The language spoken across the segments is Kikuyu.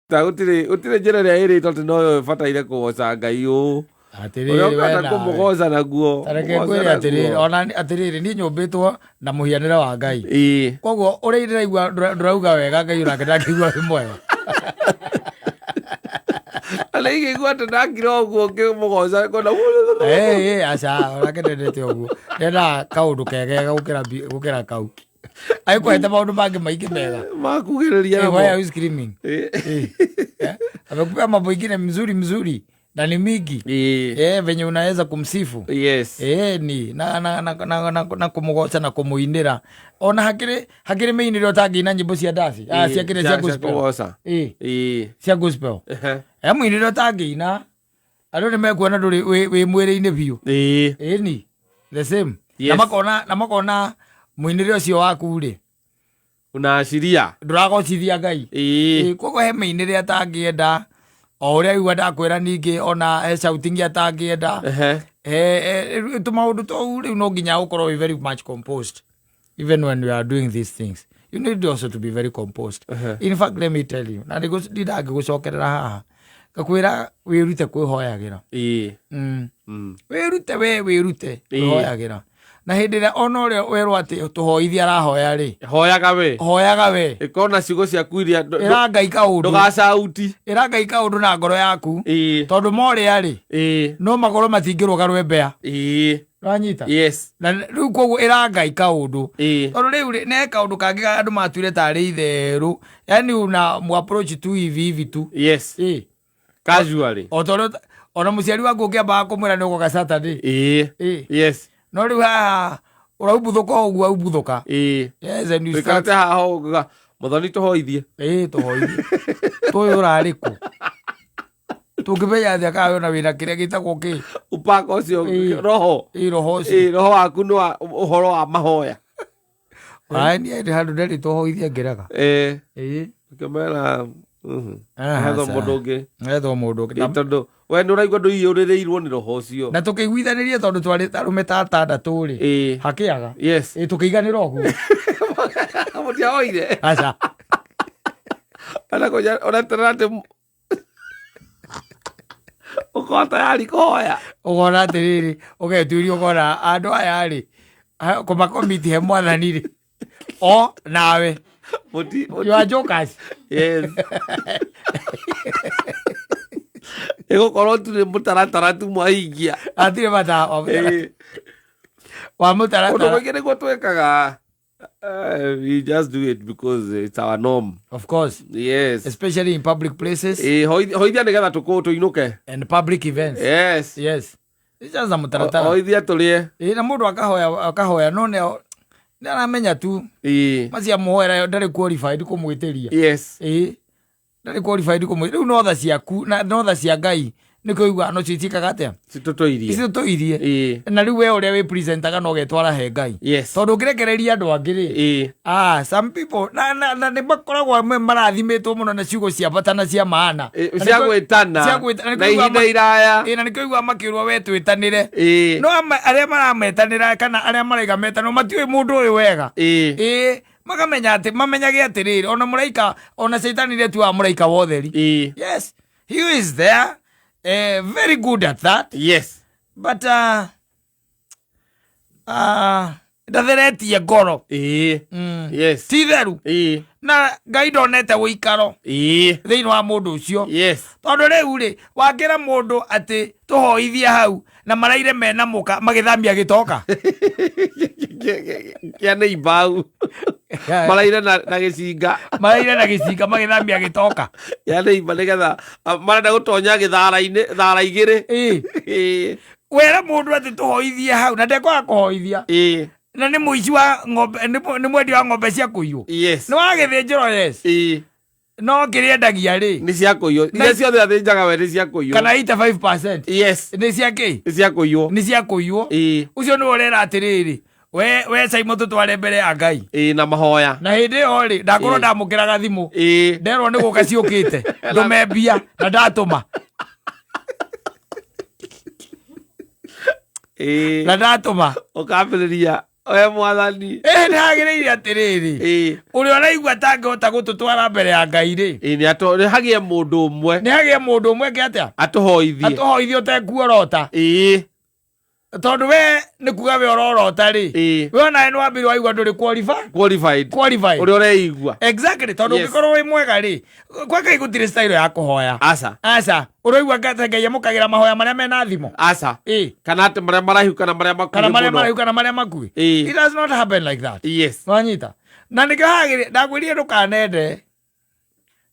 Ta gũtirĩ njĩra ĩrĩa ĩrĩtwo atĩ noyo ĩbataire kũgoca Ngai ũũ. Atĩrĩrĩ Ũrĩa we ũkũhota nawe. kũmũgoca naguo. Ta reke mũgoce ngwĩre atĩrĩrĩ, naguo. ona atĩrĩrĩ, niĩ nyũmbĩtwo na mũhianĩre wa Ngai. Koguo ũrĩa ndĩraigua ndũrauga wega Ngai onake ndangĩigua wĩ mwega. Na ingĩigua atĩ ndakira ũguo ngĩmũgoca ngona Ĩĩ, aca, onake ndendete ũguo. Ndendaga kaũndũ kegega gũkĩra kau. Agĩkũhete maũndũ mangĩ maingĩ mega. Makugĩrĩria Hey, namo. why are you screaming? Eh, eh, amekupea mambo ingine mzuri mzuri na ni mingi. Eh, venye unaweza kumsifu. Eh, ni na kumugoca na kumuinĩra. Ona hakĩrĩ mĩinĩre ũtangĩina nyĩmbo cia ndaci. Ah, cia kĩrĩa cia gospel. Kũgoca. Eh, cia gospel. He mũinĩre ũtangĩina. Andũ nĩ mekuona ndũrĩ wĩ mwĩrĩ-inĩ biũ. Ĩĩ ni the same. Na makona mũinĩre ũcio waku rĩ. Unaashiria. Ndũragocithia Ngai. Ĩĩ, koguo he mĩinĩre atangĩenda. O ũrĩa aigua ndakwĩra ningĩ ona he shouting atangĩenda. Tũmaũndũ tũu rĩu no nginya ũkorwo wĩ very much composed. Even when you are doing these things, you need also to be very composed. In fact, let me tell you, na ndingĩgũcokerera haha. Ngakwĩra wĩrute kwĩhoyagĩra. Wĩrute we, wĩrute kwĩhoyagĩra. Na hĩndĩ ĩrĩa ona ũrĩa werwo atĩ tũhoithie arahoya rĩ. Hoyaga we. Hoyaga we. Ĩkorwo na ciugo ciaku iria Ĩra Ngai kaũndũ. Ndũgacauti. Ĩra Ngai kaũndũ na ngoro yaku. Tondũ morĩa rĩ. No makorwo matingĩrũga rwembea. Ũranyita? Yes. Na rĩu koguo ĩra Ngai kaũndũ. Tondũ rĩu rĩ, nĩ kaũndũ kangĩ ka andũ matuire tarĩ itherũ. Yaani una mu approach tu hivi hivi tu. Yes. Casually. O tondũ ona mũciari waku ũkĩambaga kũmwĩra nĩ ũgoka Saturday. Yes. No rĩu haha ũraumbuthũka o ũguo aumbuthũka. Yes, and you Ũikarĩte start. haha ũguo, Mũthoni tũhoithie. Tũhoithie. Tũĩ ũrarĩ kũ? Tũngĩmenya atĩa kana wĩna wĩna kĩrĩa gĩtagwo kĩ? Upako ũcio, roho. Roho ũcio. Roho waku nĩ wa ũhoro wa mahoya. Ai, niĩ ndĩ handũ nderĩ tũhoithie ngĩrega. Ũkĩmera, Hetho mũndũ ũngĩ. Hetho mũndũ ũngĩ. Tondũ we nĩ ũraigua ndũiyũrĩrĩirwo nĩ roho ũcio. Na tũkĩiguithanĩria tondũ twarĩ arũme ta atandatũ rĩ. Hakĩaga. Tũkĩiganĩra ũguo. Mũtiahoire. Aca. Ona kũnya, ona tena atĩ ũkorwo tayari kũhoya. Ũkona atĩrĩrĩ, ũgetuĩria ũkona andũ aya rĩ, kũmakomiti he mwathani rĩ. O nawe. Mũti, mũti. You are jokers. Yes. Ĩgũkorwo tu nĩ mũtaratara tu mwahingia. Hatirĩ bata wa mũtaratara. Wa mũtaratara. Ũndũ mũingĩ nĩguo twĩkaga. We just do it because it's our norm. Of course. Yes. Especially in public places. Hoithia nĩgetha tũinũke. And public events. Yes. Yes. It's just a mũtaratara. Hoithia tũrĩe. Na mũndũ akahoya no nĩ aramenya tu. Macia mũhoera ndarĩ qualified kũmwĩtĩria. Yes. Ndarĩ qualified kũmwĩtĩria. Rĩu no tha ciaku na no tha cia Ngai nĩkĩo ũiguaga no cio itiĩkaga atĩa? Citũtũirie. Citũtũirie. Na rĩu we ũrĩa wĩ presentaga no ũgetwara he Ngai. Yes. Tondũ ũngĩrekereria andũ angĩ rĩ. Some people, na nĩ makoragwo marathimĩtwo mũno na ciugo cia bata na cia maana. Cia gwĩtana. Cia gwĩtana. Na ihinda iraya. Na nĩkĩo ũiguaga makĩrwo we twĩtanĩre. No arĩa marametanĩra kana arĩa maraiga metanwo matiũĩ mũndũ ũyũ wega. Makamenya atĩ, mamenyage atĩrĩrĩ, ona mũraika, ona Caitani nĩ atuaga mũraika wa ũtheri. Yes. He is there. Very good at that. Yes. But ndatheretie ngoro. Yes. Ti theru. Na Ngai ndonete ũikaro. Thĩinĩ wa mũndũ ũcio. Yes. Tondũ rĩu rĩ, wakĩra mũndũ atĩ tũhoithie hau na maraire mena mũka magĩthambia gĩtoka. Kĩa nĩ imbau. Maraire na gĩcinga. Maraire na gĩcinga magĩthambia gĩtoka. Kĩa nĩ imba nĩgetha, marenda gũtonya gĩthara-inĩ, thara igĩrĩ. Wera mũndũ atĩ tũhoithie hau na ndekwaga kũhoithia. Na nĩ mũici wa ng'ombe, nĩ mwendia wa ng'ombe cia kũiywo. Yes. Nĩ wa gĩthĩnjĩro, yes. No kĩrĩa endagia rĩ? Nĩ cia kũiywo. Na Iria ciothe athĩnjaga we nĩ cia kũiywo. Kana 85%. Yes. Nĩ cia kĩ? Nĩ cia kũiywo. Nĩ cia kũiywo. Ũcio nĩwe ũrera atĩrĩrĩ, we Simon tũtware mbere ya Ngai. Na mahoya. Na hĩndĩ ĩyo rĩ, ndakorwo ndamũkĩraga thimũ. Nderwo nĩ gũka ciũkĩte. Ndũme mbia na ndatũma. Na ndatũma. Ũkambĩrĩria. We mwathani. Ĩ nĩ hagĩrĩire atĩrĩrĩ, Ĩĩ. ũrĩa ũraigua atangĩhota gũtũtwara mbere ya Ngai rĩ, Ĩĩ, nĩ hagĩe mũndũ ũmwe nĩ hagĩe mũndũ ũmwe eke atĩa, atũhoithie. Atũhoithie ũtekuorota. Ĩĩ. Tondũ we nĩ kuga we ũrorota rĩ, Ĩĩ. we onawe nĩ wambire waigua ndũrĩ qualified. Qualified. Qualified. Ũrĩa ũreigua. Exactly, tondũ Yes. ũngĩkorwo wĩ mwega rĩ, kwa Ngai gũtirĩ style ya kũhoya. Aca. Aca, ũraigua ngata Ngai amũkagĩra mahoya marĩa mena thimo. Aca. Ĩ. Kana atĩ marĩa maraihu kana marĩa makuhĩ Kana marĩa mũno. maraihu kana marĩa makuhĩ. Ĩĩ. It does not happen like that. Yes. Wanyita na nĩkĩo hagĩrĩ ndakwĩrire ndũkanende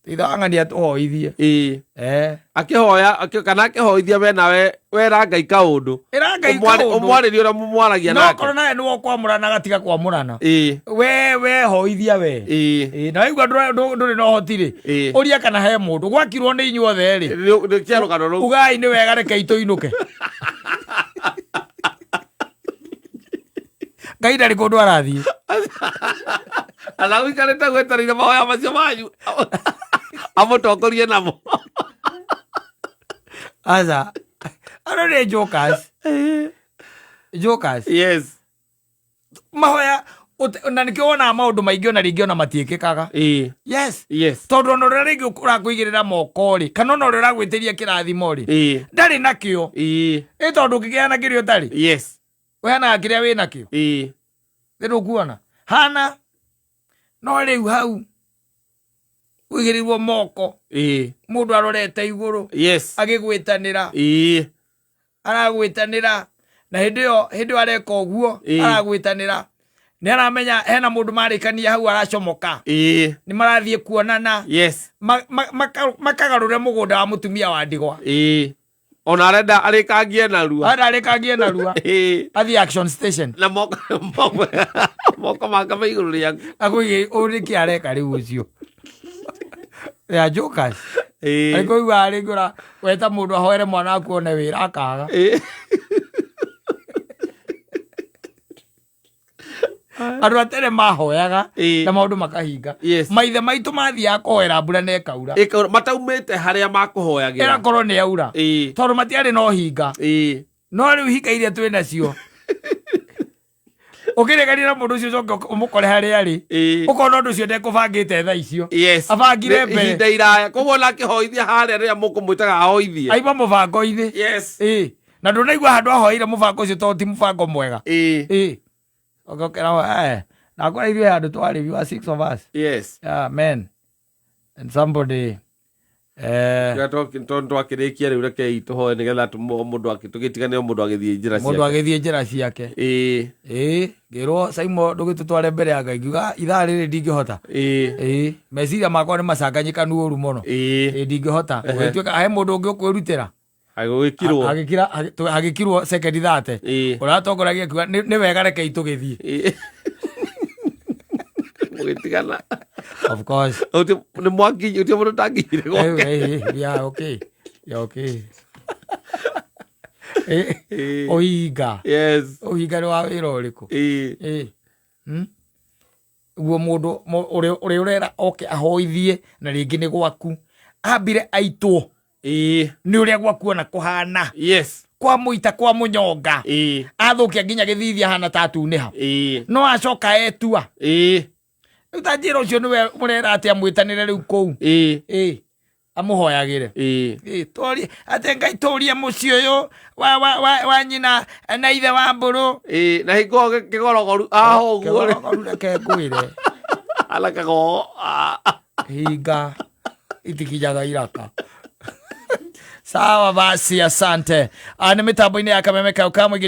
ithe wang'ania tũhoithie. Ĩĩ. Eh. Akĩhoya kana akĩhoithia we nawe wera Ngai kaũndũ. Ĩra Ngai kaũndũ. Ũmwarĩrie ũrĩa mũmwaragia No nake. korwo nawe nĩwe ũkwamũrana gatiga kwamũrana. Ĩĩ. We hoithia we. Ĩĩ. Ĩ, na waigua ndũrĩ na ũhoti rĩ, Ĩĩ. ũria kana he mũndũ gwakirwo nĩ inyuothe rĩ. Nĩ kĩa rũgano rũu. Ugai nĩ wega, rekei tũinũke, Ngai ndarĩ kũndũ arathiĩ. Ana gũikarĩte gwetereire mahoya macio manyu amũtongorie namo. Aca, ano nĩ jokers, jokers. Yes. Mahoya na nĩkĩo wonaga maũndũ maingĩ ona rĩngĩ ona matiĩkĩkaga. Ĩĩ. Yes. Yes. Tondũ ona ũrĩa rĩngĩ ũrakũigĩrĩra moko rĩ, kana ona ũrĩa ũragwĩtĩria kĩrathimo rĩ, Ĩĩ. ndarĩ nakĩo. Ĩĩ. Ĩ tondũ ũngĩkĩheana kĩrĩa ũtarĩ, Yes. ũheanaga kĩrĩa wĩ nakĩo. Ĩĩ. Nĩ ndũkuona hana no rĩu hau ũigĩrĩirwo moko, Ĩĩ. mũndũ arorete igũrũ, Yes. agĩgwĩtanĩra, Ĩĩ. aragwĩtanĩra, na hĩndĩ ĩyo areka ũguo, Ĩĩ. aragwĩtanĩra nĩ aramenya hena mũndũ marĩkania hau aracomoka, Ĩĩ. nĩ marathiĩ kuonana, Yes. makagarũre mũgũnda wa mũtumia wa ndigwa. Ĩĩ. Ona arenda arĩkangie narua. Arenda arĩkangie narua. Ĩĩ. Athiĩ action station. Na moko make me igũrũ rĩaku. Akũigĩ ũũ nĩkĩ areka rĩu ũcio. They are jokers. Ĩĩ. Arĩkũ igua rĩngĩ ũra weta mũndũ ahoere mwana waku one wĩra akaga. Ĩĩ. Andũ a tene mahoyaga Ĩĩ. na maũndũ makahinga. Yes. Maithe maitũ mathiaga kũhoera mbura na ĩkaura. Mataumĩte harĩa makũhoyagĩra. Ĩgakorwo nĩ yaura. Ĩĩ. Tondũ matiarĩ na ũhinga. Ĩĩ. No rĩu hinga iria twĩ nacio, ũkĩrĩkania na mũndũ ũcio ũcoke ũmũkore harĩa arĩ, Ĩĩ. ũkona ũndũ ũcio ndekũbangĩte thaa icio. Yes. Abangire Nĩ mbere. ihinda iraya koguo ona akĩhoithia harĩa rĩrĩa mũkũmwĩtaga ahoithie. Aima mũbango-inĩ. Yes. Ĩĩ, na ndũnaigua handũ ahoeire mũbango ũcio tondũ ti mũbango mwega. Ĩĩ. Ĩĩ, ũgokera nakora ithuĩ handũ twarĩ, we were six of us. Yes. Yeah, men and somebody Tondũ twakĩrĩkia rĩu, rekei tũhoe nĩgetha mũndũ tũgĩtigane, o mũndũ agĩthiĩ njĩra mũndũ ciake. Agĩthiĩ njĩra ciake. Ĩĩ. Ĩĩ, ngĩrwo Saimo ndũgĩtũtware mbere ya Ngai, ngiuga ithaa rĩrĩ ndingĩhota. Ĩĩ. Ĩĩ, meciria makwa nĩ macanganyĩkanu ũru mũno. Ĩĩ. Ĩĩ, ndingĩhota. Gũgĩtuĩka he mũndũ ũngĩ ũkwĩrutĩra. Agĩgĩkirwo. Hagĩkirwo sekendi 30. Ĩĩ. Ũratongoragia akiuga nĩ wega, rekei tũgĩthiĩ. Ĩĩ. Mũgĩtigana. Of course. Nĩ mwakinyi ũtio mũndũ tanginyire gwake. Yeah, okay. Yeah, okay. Ĩĩ. Ũhinga. Yes. Ũhinga nĩ wa wĩra ũrĩkũ? Ĩĩ. Ĩĩ. Guo mũndũ ũrĩa ũrera oke ahoithie na rĩngĩ nĩ gwaku ambire aitwo Ĩĩ. nĩ ũrĩa gwaku ona kũhana, Yes. kwa mũita, kwa mũnyonga, Ĩĩ. athũkia nginya gĩthithi ahana ta atunĩha, Ĩĩ. no acoka etua. Ĩĩ. Rĩu ta njĩra ũcio nĩwe mũrera atĩ amwĩtanĩre rĩu kũu. Ĩĩ. Ĩĩ, amũhoyagĩre. Ĩĩ. Ĩĩ, tũrie atĩ Ngai tũrie mũciĩ ũyũ wa nyina na ithe wa mbũrũ. Ĩĩ, na hingo kĩgorogoru aho ũguo rĩ. Kĩgorogoru reke ngwĩre. Ala kagogo. Hinga itikinyaga iraka. Sawa basi, asante. Nĩ mĩtambo-inĩ ya Kameme kau kamwe.